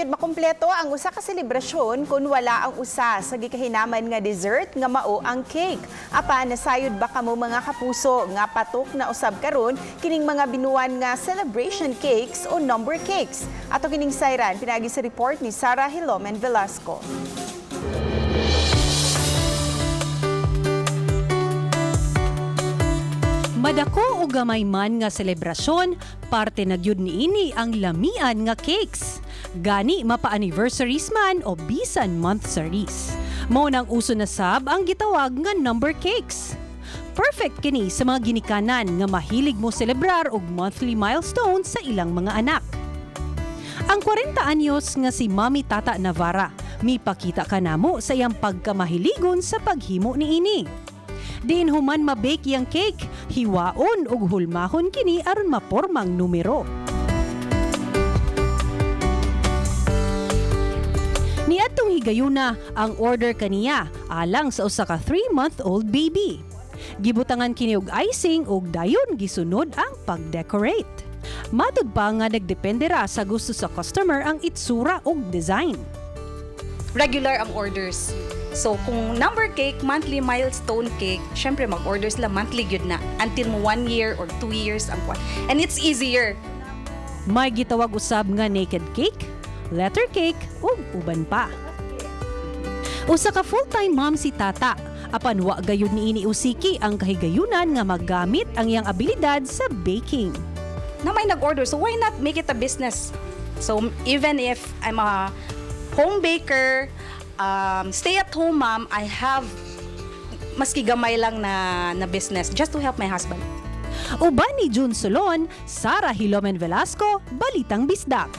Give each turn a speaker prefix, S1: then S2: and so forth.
S1: Dili gyud makumpleto ang usa ka selebrasyon kung wala ang usa sa gikahinaman nga dessert nga mao ang cake. Apan nasayod ba kamo, mga kapuso, nga patok na usab karon kining mga binuan nga celebration cakes o number cakes? Ato kining sayran pinagi sa report ni Sara Hilomen Velasco.
S2: Madako o gamay man nga selebrasyon, parte na gyud niini ang lamian nga cakes. Gani mapa-anniversaries man o bisan monthsaries. Mao nang uso na sab ang gitawag nga number cakes. Perfect kini sa mga ginikanan nga mahilig mo selebrar og monthly milestones sa ilang mga anak. Ang 40 anyos nga si Mami Tata Navarra, mipakita kanamo sa iyang pagkamahiligon sa paghimo niini. Diin human mabake iyang cake, hiwaon ug hulmahon kini aron mapormang numero. Niadtong higayuna ang order kaniya alang sa usa ka 3-month-old baby. Gibutangan kini og icing ug dayon gisunod ang pag-decorate. Matud pa nga nagdepende ra sa gusto sa customer ang itsura ug design.
S3: Regular ang orders. So, kung number cake, monthly milestone cake, syempre mag-order sila monthly gyud na until mo 1 year or 2 years ang kwan. And it's easier.
S2: May gitawag usab nga naked cake, letter cake ug uban pa. Usa ka full-time mom si Tata. Apan wa gayud niini usiki ang kahigayunan nga magamit ang iyang abilidad sa baking.
S3: Na may nag-order, so why not make it a business? So, even if I'm a home baker, stay-at-home mom, I have maski gamay lang na business just to help my husband.
S2: Uban ni June Solon, Sara Hilomen Velasco, Balitang Bisdak.